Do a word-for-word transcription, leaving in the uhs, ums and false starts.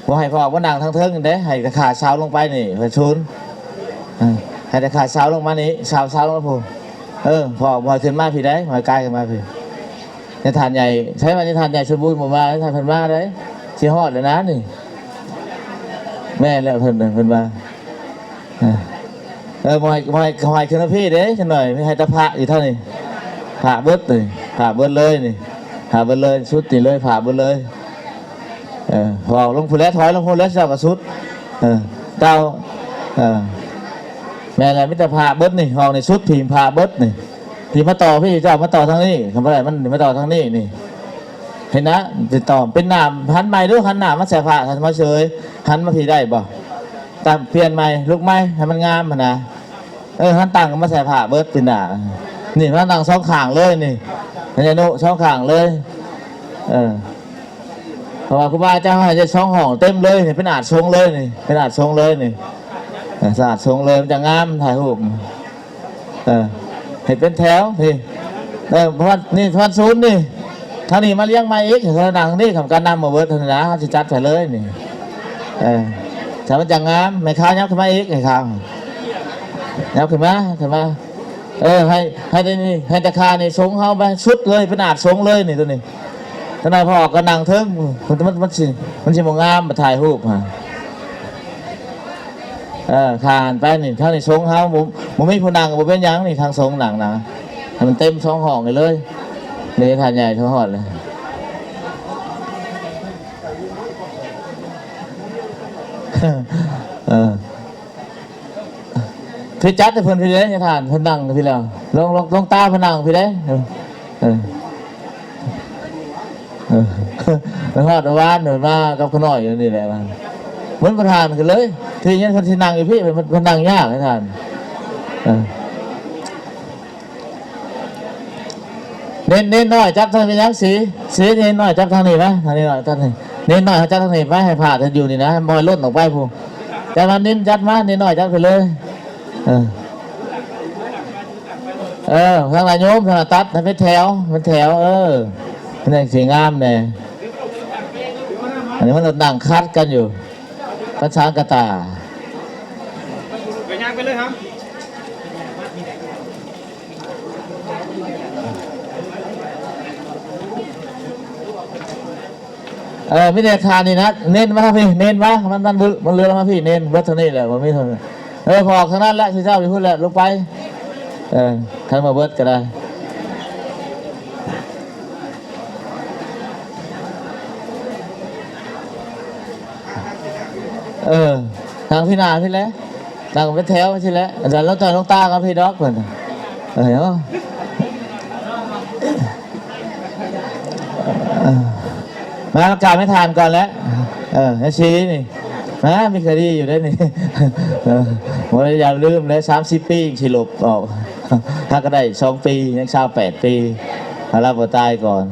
บ่ให้พ่อมานั่งทางเทิงเด้ ให้แต่ขาเซาลงไปนี่ เพิ่นศูนย์ เออ ให้แต่ขาเซาลงมานี่ เซา เซาลงมาพู้น เออ พ่อบ่ให้ขึ้นมาพี้ได้ บ่ให้กายขึ้นมาพี้ ในท่านใหญ่ ใช่ว่าในท่านใหญ่สมบูรณ์บ่มา ในท่านเพิ่นมาได้ สิฮอดแล้วนะนี่ แม่นแล้วเพิ่น เพิ่นมา เออ เออ บ่ให้ บ่ให้ บ่ให้ขึ้นมาพี้เด้ จักหน่อย มีให้แต่พระอยู่เท่านี้ พระเบิดนี่ พระเบิดเลยนี่ พระเบิดเลย สุดนี่เลย พระเบิดเลย เออ ถอยลงพู้นแหละ ถอยลงพู้นแหละ เจ้าก็สุด เออ เจ้า เออ แม่นแหละ มีแต่พระเบิดนี่ ห้องนี่สุด พี้พระเบิดนี่ พี้มาต่อพี้ เจ้ามาต่อทางนี้ คันบ่ได้ มันมาต่อทางนี้นี่ เห็นนะ ติดต่อ เป็นหน้า หันใหม่ดู หันหน้ามาใส่พระ หันมาเฉย หันมาพี้ได้บ่ ตาม เปลี่ยนใหม่ ลุกใหม่ ให้มันงามหั้นนะ เออ หันตั้งมาใส่พระเบิดเป็นหน้า นี่ หันตั้งสองข้างเลยนี่ พญานุ สองข้างเลย เออ เพราะว่าครูบาอาจารย์ให้สองห้องเต็มเลยนี่ เป็นอาสน์สงฆ์เลยนี่ เป็นอาสน์สงฆ์เลยนี่ เออ สะอาดสงฆ์เลย มันจะงาม ถ่ายรูป เออ ให้เป็นแถวพี้ เออ เพราะว่านี่ เพราะว่าศูนย์นี่ ทางนี้มาเลี้ยงใหม่อีก เออ นั่งนี่ ทำการนำมาเบิดเท่านั้นนะ เฮาสิจัดไปเลยนี่ เออ ถ้ามันจะงาม แม่ค้ายับขึ้นมาอีก แม่ค้ายับขึ้นมา ขึ้นมา เออ ให้ ให้ได้นี่ ให้แต่ขานี่ สงฆ์เฮาไปสุดเลย เป็นอาสน์สงฆ์เลยนี่ ตัวนี้ ตัวนั้นพอออกก็นั่งเทิง มัน มัน มันสิ มันสิบ่งาม มาถ่ายรูปฮะ เออ ข้านไปนี่ ทางนี้สงฆ์เฮา บ่ บ่มีผู้นั่ง บ่เป็นหยังนี่ ทางสงฆ์นั่งนะ ให้มันเต็มสองห้องนี่เลย นี่ท่านใหญ่เขาฮอดเลย เออ พี้จัดให้เพิ่นพี้เด้ ท่าน เพิ่นนั่งพี้แล้ว ลง ลง ลงตาเพิ่นนั่งพี้เด้ เออ เออ เออ ไปฮอดวาน เพิ่นมากับขาน้อยอยู่นี่แหละ มัน มันประธานกันเลย ที่นี่เพิ่นสินั่งอยู่พี้ เพิ่น เพิ่นนั่งยากให้ท่าน เออ เน้น เน้นน้อย จับทางนี้ยัง สี สี เน้นน้อย จับทางนี้นะ ทางนี้น้อย จับทางนี้ เน้นน้อย จับทางนี้ไป ให้พระท่านอยู่นี่นะ บ่ให้ล้นออกไปพู้น แต่ว่าเน้นจัดมา เน้นน้อย จัดไปเลย เออ เออ ทางหน้าโยม ทางหน้าตัด ให้เป็นแถว เป็นแถว เออ มันจั่งสิงามแน่ อันนี้มันนั่งขัดกันอยู่ ประสานกระต่าย ไปย่างไปเลยครับ เออ มีแต่ทานนี่นะ เน้นมาทางพี้ เน้นมา มัน มัน มันเลือนมาพี้ เน้นเบิดเท่านี้แหละ บ่มีเท่านั้น เออ พอออกทางนั้นแหละ สิเจ้าอยู่พู้นแหละ ลงไป เออ คันมาเบิดก็ได้ เออ ทางพี้หน้าพี้แหละ นั่งเป็นแถวพี้แหละ อาจารย์ลงตาลงตากับพี้ดอกเพิ่น เออ เนาะ เออ มากราบแม่ทานก่อนแล้ว เออ แม่ชีนี่ นะ มีคดีอยู่ด้วยนี่ เออ บ่ได้อย่าลืมเลย สามสิบปีสิหลบออก ถ้าก็ได้สองปี ยังซาวแปดปี ถ้าเราบ่ตายก่อน